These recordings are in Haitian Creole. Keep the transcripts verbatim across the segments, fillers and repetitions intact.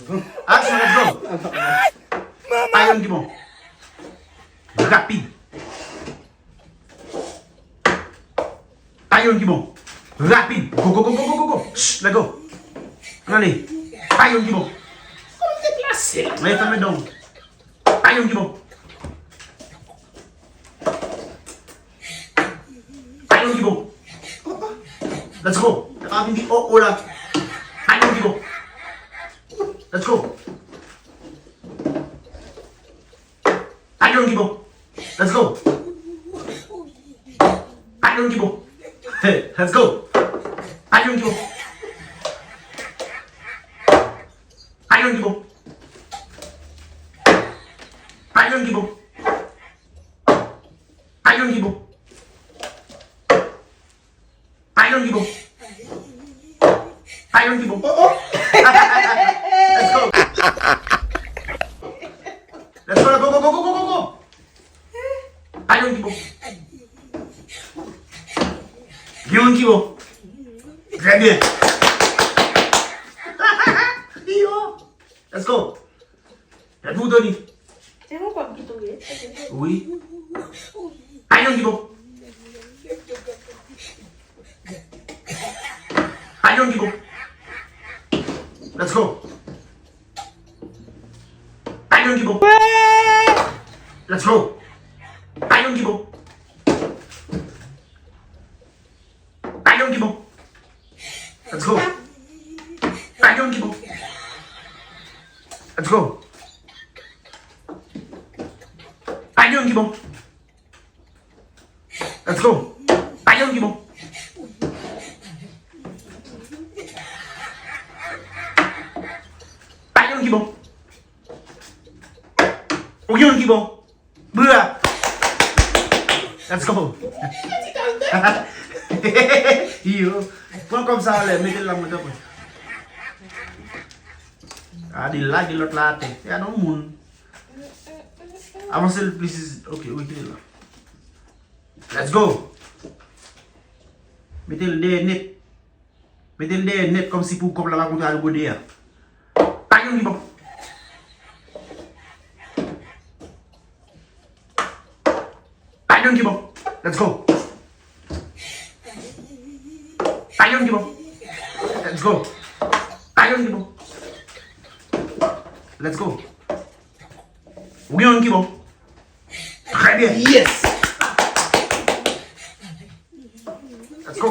Action, let's go. Pa youn ki bon. Rapid. Pa youn ki bon. Rapid. Go, go, go, go, go, go, go. Shh, let's go. Ann ale. Pa youn ki bon. Kòman deplase la? Mwen fèmen don. Pa youn ki bon. Pa youn ki bon. Let's go. Sa pa vin di oh oh la. Pa youn ki bon. Let's go. Pa youn ki bon. Let's go. Pa youn ki bon. Hey, let's go. Pa youn ki bon. Pa youn ki bon. Pa youn ki bon. Pa youn ki bon. Pa youn ki bon. Pa youn ki bon. Oh, oh. Let's go. Let's go, go, go, go, go, go, go, go. Pa youn ki bon. Gen youn ki bon. Trè byen. Yo. Let's go. Let's go, Tony. Se yon kòb ki tonbe. Wi. Pa youn ki bon. Pa youn ki bon. Let's go. Pa youn ki bon. Let's go. Pa youn ki bon. Pa gen youn ki bon. Let's go. Pa gen youn ki bon. Let's go. Pa gen youn ki bon. Let's go. Pa gen youn ki bon. Pa gen youn ki bon. Ou gen youn ki bon. Bra. Let's go. Yo. Pran kòb sa anlè, mete l la mwen tanpri. A, li lage lòt la atè. E a non moun. Avanse l plis. Ok, wi, kite l la. Let's go. Mete l dèyè nèt. Mete l dèyè nèt kòmsi pou kòb la pa kontre al gode a. Pa gen youn ki bon. Pa gen youn ki bon. Let's go. Pa gen youn ki bon. Let's go. Pa gen youn ki bon. Let's go. Ou gen youn ki bon. Trè byen. Yes. Let's go.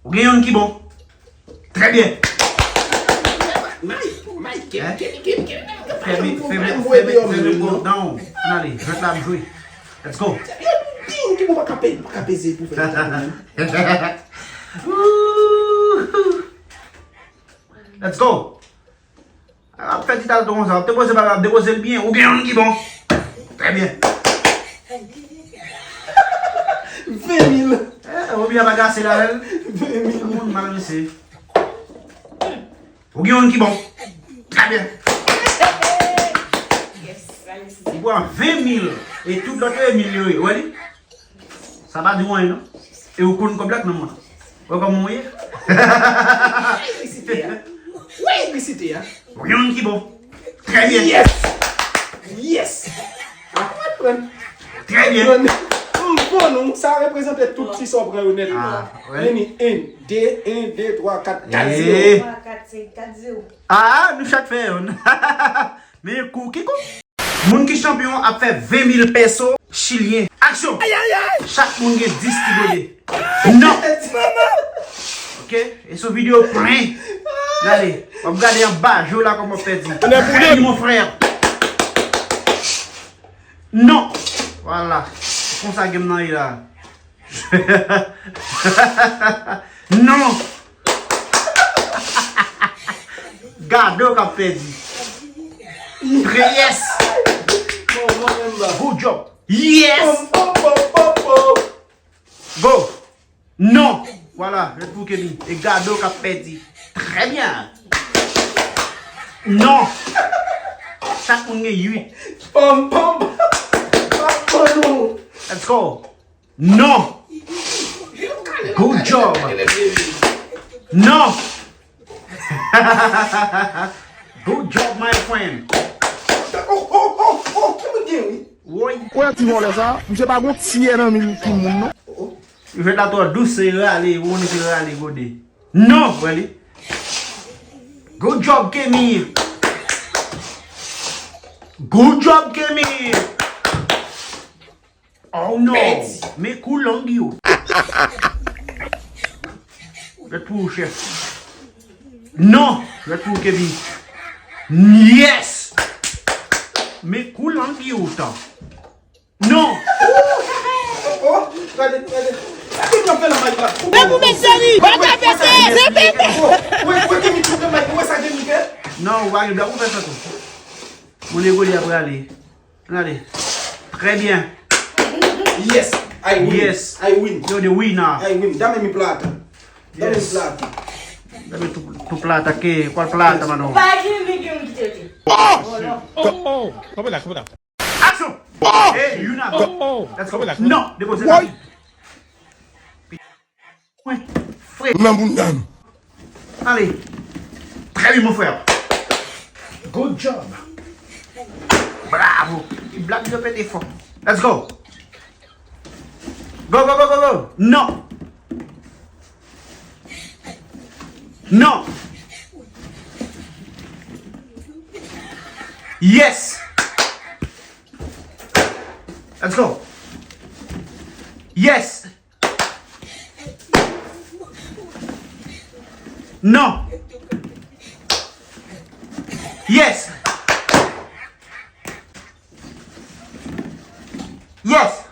Ou gen youn ki bon. Trè byen. Mike, Mike, Hein? Kevin, Kevin, Kevin, Kevin, Fèmen, fèmen, fèmen, fèmen pòt dan w. Ann ale, jwèt la ap jwe. Let's go. Yo, di youn ki bon pa ka pe-, pa ka peze pou fè sa menm. Let's go. A, ap fè ti tal ton konsa. Ap depoze bal la, ap depoze l byen. Ou gen youn ki bon. Trè byen. Ven mil. Eh, oubyen ap agase l avè l. Ven mil. Moun mal mesye. Ou gen youn ki bon. Trè byen. Yes, sa reyisi. Ou pran ven mil. E tout lòt yo e mil yo ye. Ou wè li? Sa pa di w anyen, non. E ou konn kòb la k nan men w. Wè kòman w ye? Wè egrisite a. Wè egrisite a. Ou gen youn ki bon. Trè byen. Yes! Yes! A, w ap pran. Trè byen. Pran. M konn ou, sa reprezante tout ti sa w pran yo nèt. Ah, wè. Vini, en, de, en, de, twa, kat, kat, zewo. Eh. Twa, kat, senk, kat, zewo. Ah, nou chak fè youn. Men kou, ki kou? Moun ki chanpyon ap fè ven mil pèso chilyen. Aksyon! Ay, ay, ay! Chak moun gen dis ti gode. Non! Manman! Ok, e sou videyo prank. Gade, w ap gade anba je w la kòman w pèdi. Trè byen, mon frè. Non! Vwala. Konsa game nan ye la. Non! Gade w k ap pèdi. Trè, yes! Bon, mwen menm la. Good job. Yes! Pom, pom, pom, pom, pom. Go! Non! Vwala, red pou Kevin. E gade w k ap pèdi. Trè byen. Non! Chak moun gen uit. Pom, pom, pom, pom, pom. Let's go! Non! Good job! Non! Good job, my friend. Oh, oh, oh, oh, ki moun gen, wi? Woy. Wè ti vòlè sa, misye pa gon tyè nan men timoun non. Jwèt la twò dous, se rale, ou konnen se rale gode. Non, wè li. Good job, Kemi. Good job, Kemi. Oh no. Men kou lang yo. Jwèt pou ou, chèf. Non, jwèt pou ou, Kemi. Yes. Men kou lang yo tan. Non. Oh, gade, gade. Sa ki pran fè nan mic la? Mwen pou mèt seri. Mwen ta fè sa. Se pepe. Oh, wè, wè, Kemi, tou fè mic. Wè sa, Kemi, fè? Non, ou pa gen dwa pou fè sa tou. Moun egoli ap rale. Gade. Très bien. Yes, I win. Yes. I win. You're the winner. I win. Dame mi plata. Dame mi plata. Dame tu, tu plata, ¿qué? ¿Cuál plata, mano? Pa ekri mi ki yon ki te te. Oh! Oh, oh. Kòmè la, kòmè la. Action! Hey, you not. Oh, oh. Let's go. Kòmè la, kòmè la. Non, depoze la. Mwen, frè. Nan bounda m. Ale. Très bien, mon frère. Good job. Bravo. Li blag yo pete fò. Let's go. Go, go, go, go, go. Non. Non. Yes. Let's go. Yes. Non. Yes. Yes.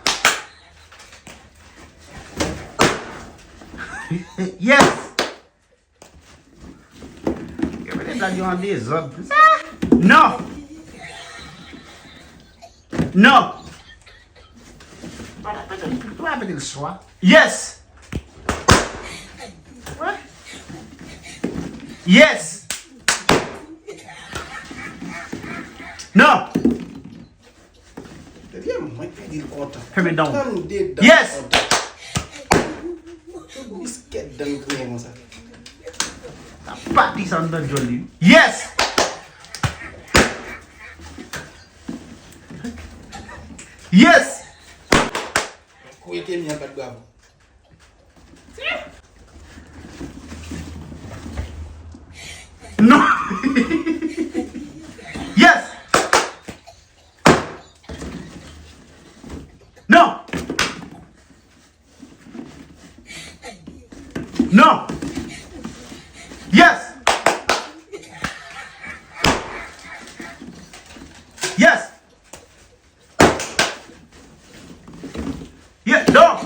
Yes. Yo mete blag yo an dezòd. Non. Non. Ou pa pete l swa. Yes. Yes. Non. Ebyen, mwen ki di l kontan. Fèmen dan w. Tande dan kontan. Yes. Tout biskèt dan l griyen konsa. Sa pati sa anndan djòl li. Yes. Yes. Kouye Kemi an bat bravo. Non. Yes. Non. Non. Yes. Yes. Yes, dog.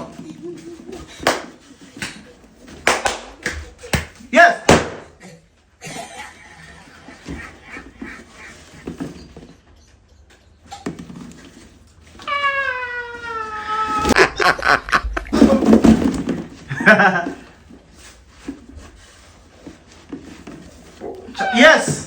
Yes. Yes.